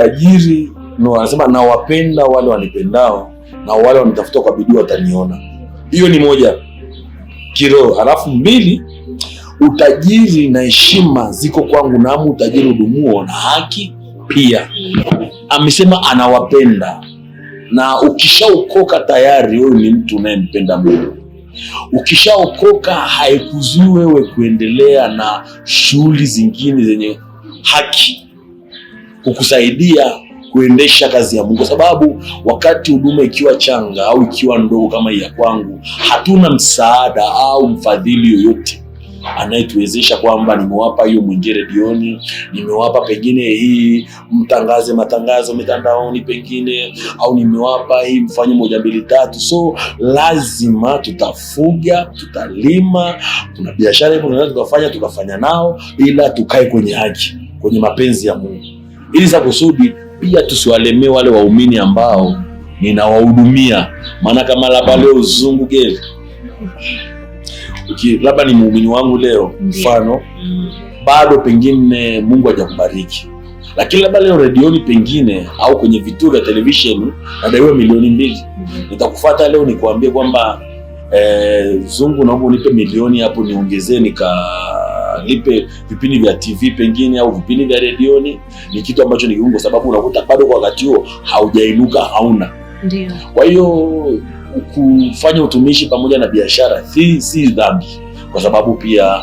Tajiri no, anasema nawapenda wale wanipendao na wale wanitafuta kwa bidii wataniona. Hiyo ni moja kiroho. Alafu mbili, utajiri na heshima ziko kwangu, naam utajiri udumuo na haki pia. Amesema anawapenda, na ukishaokoka tayari wewe ni mtu unayempenda Mungu. Ukishaokoka haikuzuii wewe kuendelea na shughuli zingine zenye haki kukusaidia kuendesha kazi ya Mungu, kwa sababu wakati huduma ikiwa changa au ikiwa ndogo kama hii ya kwangu, hatuna msaada au mfadhili yoyote anayetuwezesha kwamba nimewapa hiyo mwingie redioni, nimewapa pengine hii mtangaze matangazo mitandaoni pengine, au nimewapa hii mfanye moja mbili tatu. So lazima tutafuga, tutalima, kuna biashara hiyo tunaweza tukafanya tukafanya nao, ila tukae kwenye haki, kwenye mapenzi ya Mungu, ili za kusudi pia tusiwalemee wale waumini ambao ninawahudumia. Maana kama labda leo uzungu geli labda ni muumini wangu leo mfano, bado pengine Mungu hajakubariki, lakini labda leo redioni pengine au kwenye vituo vya televisheni nadaiwa 2,000,000. Nitakufuata leo nikuambie kwamba Zungu, naomba unipe milioni hapo niongezee nikalipe vipindi vya TV pengine au vipindi vya redioni. Ni kitu ambacho ni kigumu, kwa sababu unakuta bado kwa wakati huo haujainuka, hauna. Ndio. Kwa hiyo kufanya utumishi pamoja na biashara si dhambi, kwa sababu pia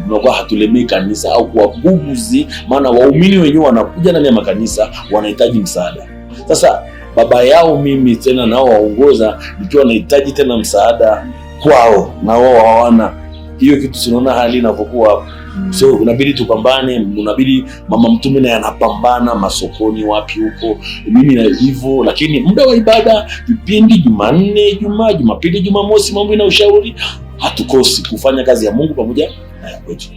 tunakuwa hatulemei kanisa au kuwabuguzi, maana waumini wenyewe wanakuja ndani ya makanisa wanahitaji msaada. Sasa baba yao mimi tena nao waongoza, nikiwa nahitaji tena msaada kwao na wao hawana hiyo kitu, tunaona hali inavyokuwa hapo. So unabidi tupambane, unabidi mama mtume naye anapambana masokoni wapi huko, mimi na hivyo, lakini muda wa ibada vipindi Jumanne, Jumaa, Jumapili, Jumamosi, mambo na ushauri, hatukosi kufanya kazi ya Mungu pamoja na ya kwetu.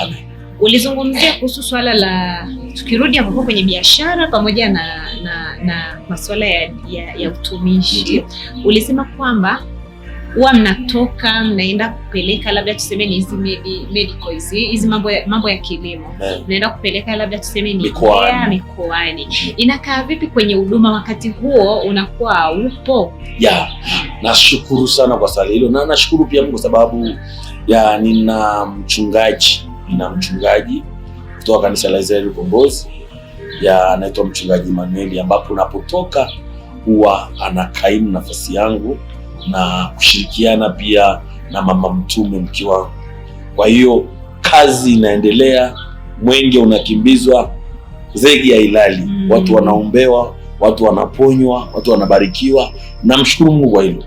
Amen. Ulizungumzia kuhusu swala la, tukirudi hapo kwenye biashara pamoja na masuala ya utumishi. Ulisema kwamba huwa mnatoka mnaenda kupeleka labda tuseme ni hizi medical hizi mambo ya kilimo, mnaenda kupeleka labda tuseme ni mikoani. Inakaa vipi kwenye huduma wakati huo unakuwa upo? Ya, nashukuru sana kwa swali hilo, na nashukuru pia Mungu kwa sababu ya nina mchungaji kutoka kanisa la Israeli Ukombozi, ya anaitwa mchungaji Manueli, ambapo napotoka huwa anakaimu nafasi yangu na kushirikiana pia na mama mtume mke wangu. Kwa hiyo kazi inaendelea, mwenge unakimbizwa, zegi ya ilali. Watu wanaombewa, watu wanaponywa, watu wanabarikiwa. Namshukuru Mungu kwa hilo.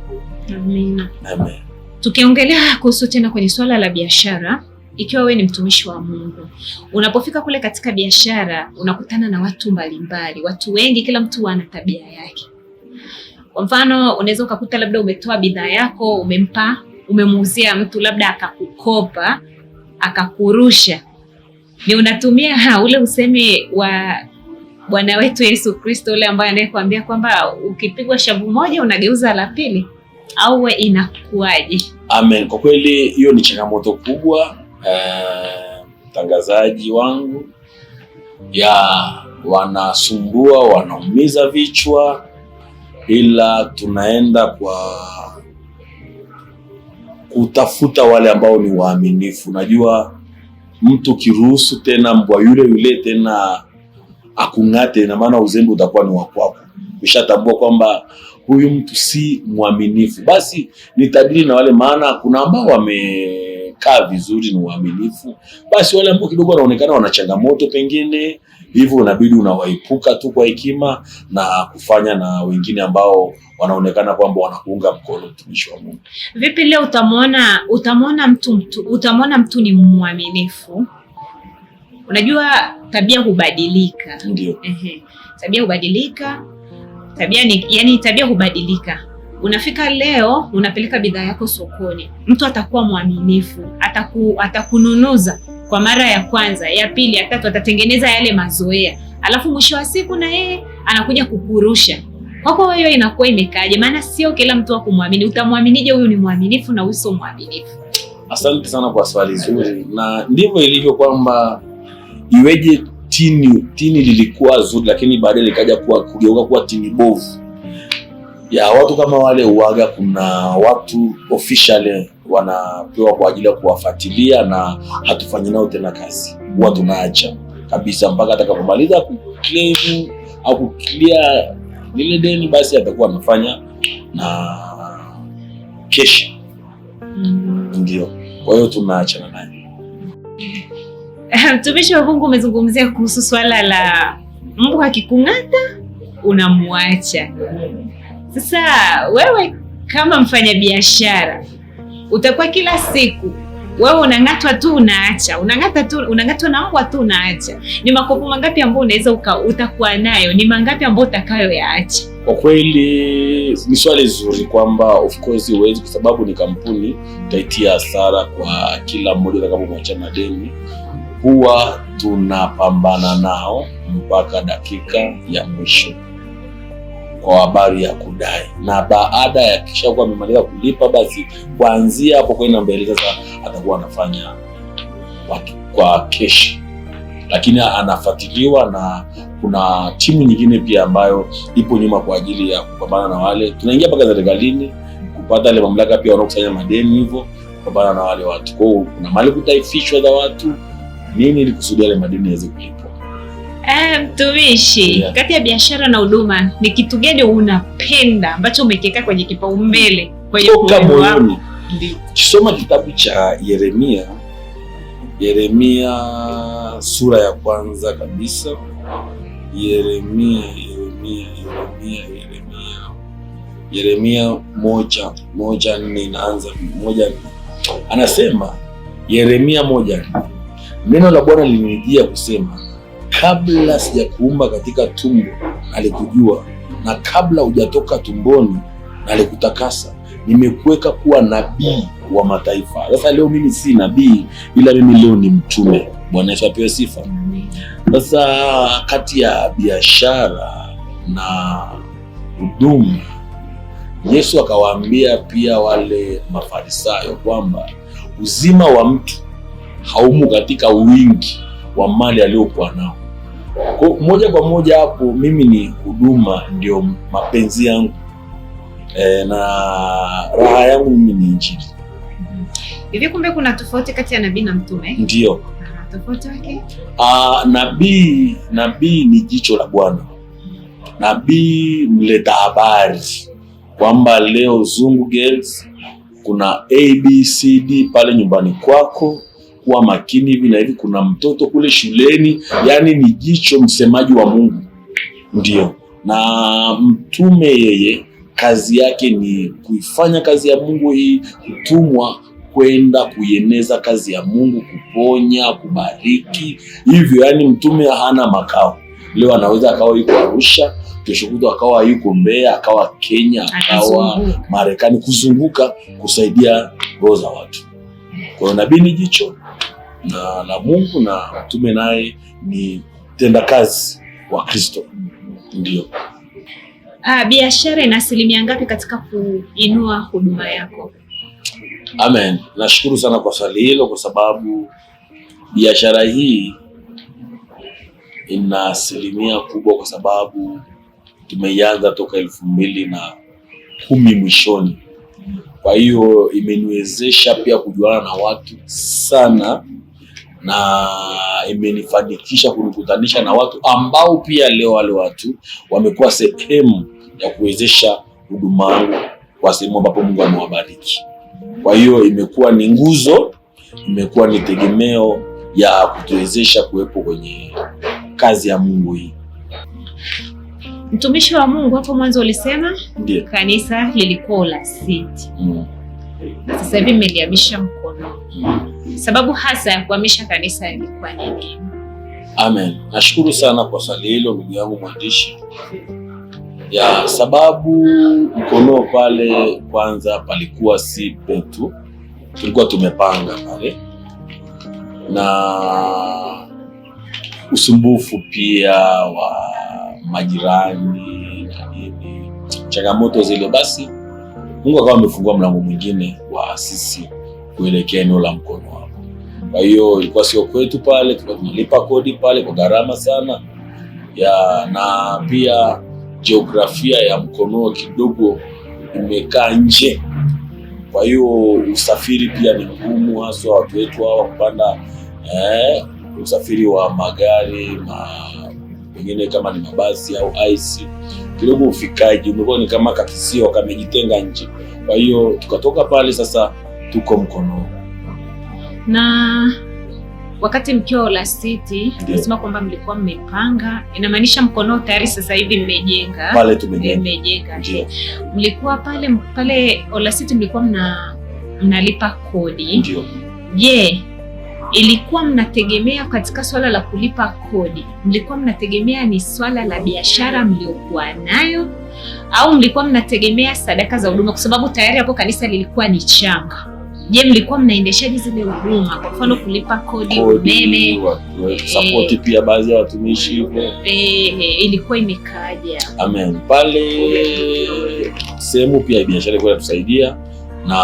Amina. Amen. Tukiongelea kuhusu tena kwenye swala la biashara, ikiwa wewe ni mtumishi wa Mungu, unapofika kule katika biashara unakutana na watu mbalimbali, watu wengi, kila mtu ana tabia yake. Kwa mfano, unaweza ukakuta labda umetoa bidhaa yako, umempa, umemuuzia mtu, labda akakukopa, akakurusha. Ni unatumia ule usemi wa Bwana wetu Yesu Kristo ule ambaye anayekuambia kwamba ukipigwa shavu moja unageuza la pili, au we inakuwaje? Amen. Kwa kweli hiyo ni changamoto kubwa, mtangazaji wangu, ya wanasumbua, wanaumiza vichwa, ila tunaenda kwa kutafuta wale ambao ni waaminifu. Najua mtu kiruhusu tena mbwa yule yule tena akung'ate, ina maana uzembe utakuwa ni wa kwako. Ushatambua kwamba huyu mtu si mwaminifu, basi nitadili na wale, maana kuna ambao wamekaa vizuri ni waaminifu, basi wale ambao kidogo wanaonekana wana changamoto pengine hivyo, unabidi unawaepuka tu kwa hekima na kufanya na wengine ambao wanaonekana kwamba wanakuunga mkono mtumishi wa Mungu. Vipi leo utamwona mtu ni mwaminifu? Unajua tabia hubadilika. Ndio. Tabia hubadilika. Tabia hubadilika. Unafika leo unapeleka bidhaa yako sokoni, mtu atakuwa mwaminifu, atakununuza kwa mara ya kwanza, ya pili, ya tatu, atatengeneza yale mazoea, alafu mwisho wa siku na yeye anakuja kukurusha kwako. Wewe inakuwa imekaje? Maana sio kila mtu wa kumwamini. Utamwaminije huyu ni mwaminifu na huyu sio mwaminifu? Asante sana kwa swali zuri, na ndivyo ilivyo kwamba iweje Tini lilikuwa zuri, lakini baadaye likaja kuwa kugeuka kuwa tini bovu ya watu kama wale uaga. Kuna watu officially wanapewa kwa ajili ya kuwafuatilia na hatufanyi nao tena kazi, huwa tunaacha kabisa mpaka atakapomaliza kuclaim au kuclear lile deni, basi atakuwa anafanya na keshi. Ndio, kwa hiyo tunaachana naye. Mtumishi wa Mungu, umezungumzia kuhusu swala la mbwa akikung'ata unamwacha. Sasa wewe kama mfanyabiashara utakuwa kila siku wewe unang'atwa tu unaacha, unang'ata tu, unang'atwa na mbwa tu unaacha. Ni makopo mangapi ambayo unaweza utakuwa nayo? Ni mangapi ambayo utakayoyaacha? Kwa kweli ni swali zuri kwamba of course huwezi, kwa sababu ni kampuni, utaitia hasara kwa kila mmoja utakapomwachia madeni. Huwa tunapambana nao mpaka dakika ya mwisho kwa habari ya kudai, na baada ya kisha kuwa amemaliza kulipa, basi kuanzia hapo kwenda mbele sasa atakuwa anafanya kwa keshi, lakini anafuatiliwa na kuna timu nyingine pia ambayo ipo nyuma kwa ajili ya kupambana na wale. Tunaingia mpaka serikalini kupata ile mamlaka pia wanaokusanya madeni hivyo kupambana na wale watu. Kwa hiyo kuna mali kutaifishwa za watu nini ili kusudia yale madeni yaweze kulipwa. Mtumishi, Yeah. Kati ya biashara na huduma ni kitu gani unapenda ambacho umekiweka kwenye kipaumbele kwenye Toka moyo wako? moyoni. Ndio. Ukisoma kitabu cha Yeremia, Yeremia sura ya kwanza kabisa, Yeremia Yeremia Yeremia Yeremia Yeremia 1:1-4 inaanza 1:4. Anasema Yeremia 1:4, neno la Bwana lilinijia kusema, kabla sijakuumba katika tumbo nalikujua, na kabla hujatoka tumboni nalikutakasa, nimekuweka kuwa nabii wa mataifa. Sasa leo mimi si nabii, ila mimi leo ni mtume. Bwana Yesu apewe sifa. Sasa kati ya biashara na huduma, Yesu akawaambia pia wale Mafarisayo kwamba uzima wa mtu haumo katika wingi wa mali aliyokuwa nao. Kwa moja kwa moja hapo mimi ni huduma, ndio mapenzi yangu na raha yangu mimi ni Injili. Hivi kumbe kuna tofauti kati ya nabii na mtume? Ndio. Tofauti wake? Nabii ni jicho la Bwana. Nabii mleta habari kwamba leo Zungu Girls kuna ABCD pale nyumbani kwako, kuwa makini hivi na hivi, kuna mtoto kule shuleni. Yani ni jicho, msemaji wa Mungu. Ndio. Na mtume yeye kazi yake ni kuifanya kazi ya Mungu hii, kutumwa kwenda kuieneza kazi ya Mungu, kuponya, kubariki hivyo. Yani mtume hana makao. Leo anaweza akawa yuko Arusha, kesho kutwa akawa yuko Mbeya, akawa Kenya, akawa Anazunguka. Marekani, kuzunguka kusaidia roho za watu. Kwa hiyo nabii ni jicho na la Mungu, na mtume naye ni tendakazi wa Kristo. Ndio. Biashara ina asilimia ngapi katika kuinua huduma yako? Amen. Nashukuru sana kwa swali hilo, kwa sababu biashara hii ina asilimia kubwa, kwa sababu tumeianza toka 2010 mwishoni. Kwa hiyo imeniwezesha pia kujuana na watu sana, na imenifanikisha kunikutanisha na watu ambao pia leo wale watu wamekuwa sehemu ya kuwezesha huduma yangu kwa sehemu ambapo Mungu amewabariki. Kwa hiyo imekuwa ni nguzo, imekuwa ni tegemeo ya kutuwezesha kuwepo kwenye kazi ya Mungu hii. Mtumishi wa Mungu, hapo mwanzo ulisema Ndiyo. kanisa lilikuwa Olasiti. Na sasa hivi mmelihamisha Mkono. Sababu hasa ya kuhamisha kanisa ilikuwa nini? Amen. Nashukuru sana kwa swali hilo ndugu yangu mwandishi. Ya sababu Mkono pale kwanza palikuwa si petu, tulikuwa tumepanga pale na usumbufu pia wa majirani na nini, changamoto zile, basi Mungu akawa amefungua mlango mwingine wa sisi kuelekea eneo la Mkono hapo. Kwa hiyo ilikuwa sio kwetu pale, tulikuwa tunalipa kodi pale kwa gharama sana ya, na pia jiografia ya Mkonoo kidogo imekaa nje, kwa hiyo usafiri pia ni mgumu, haswa watu wetu hawa kupanda usafiri wa magari pengine kama ni mabasi au ice kidogo, ufikaji umekuwa ni kama kakisiwa kamejitenga nje. Kwa hiyo tukatoka pale, sasa tuko Mkonoo. Na wakati mkiwa Olasiti unasema kwamba mlikuwa mmepanga, inamaanisha Mkonoo tayari sasa hivi mmejenga pale? Tumejenga, mmejenga. Ndio. Mlikuwa pale pale Olasiti mlikuwa mnalipa kodi. Ndio. Je, ilikuwa mnategemea katika swala la kulipa kodi, mlikuwa mnategemea ni swala la biashara mliokuwa nayo au mlikuwa mnategemea sadaka za huduma? Kwa sababu tayari hapo kanisa lilikuwa ni changa. Je, mlikuwa mnaendeshaje zile huduma? Kwa mfano kulipa kodi, umeme, support pia baadhi ya watumishi hivyo. Ilikuwa imekaaje? Amen. Pale sehemu pia ya biashara ilikuwa inatusaidia na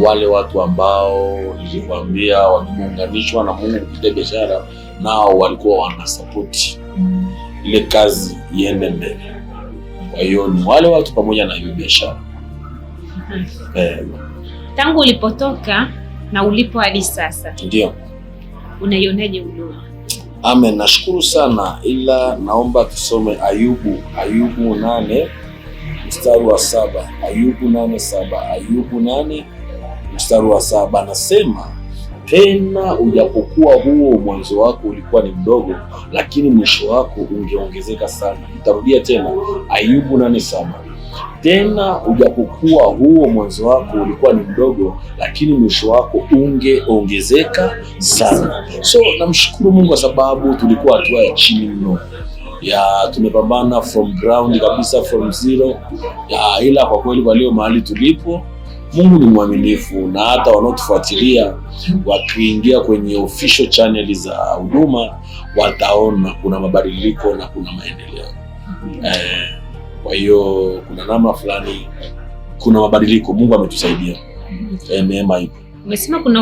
wale watu ambao nilikwambia wameunganishwa na Mungu kupitia biashara, nao walikuwa wanasapoti ile kazi iende mbele. Kwa hiyo ni wale watu pamoja na hiyo biashara. Tangu ulipotoka na ulipo hadi sasa, ndio unaionaje huduma? Amen, nashukuru sana, ila naomba tusome Ayubu 8 mstari wa 7. Ayubu 8:7. Ayubu 8 mstari wa 7 anasema, tena ujapokuwa huo mwanzo wako ulikuwa ni mdogo, lakini mwisho wako ungeongezeka sana. Nitarudia tena, Ayubu 8:7. Tena ujapokuwa huo mwanzo wako ulikuwa ni mdogo, lakini mwisho wako ungeongezeka sana. So namshukuru Mungu kwa sababu tulikuwa hatua ya chini mno, ya tumepambana from ground kabisa, from zero ya, ila kwa kweli walio mahali tulipo, Mungu ni mwaminifu, na hata wanaotufuatilia wakiingia kwenye official channel za huduma wataona kuna mabadiliko na kuna maendeleo. Kwa hiyo kuna namna fulani, kuna mabadiliko, Mungu ametusaidia. Neema ipo. Umesema kuna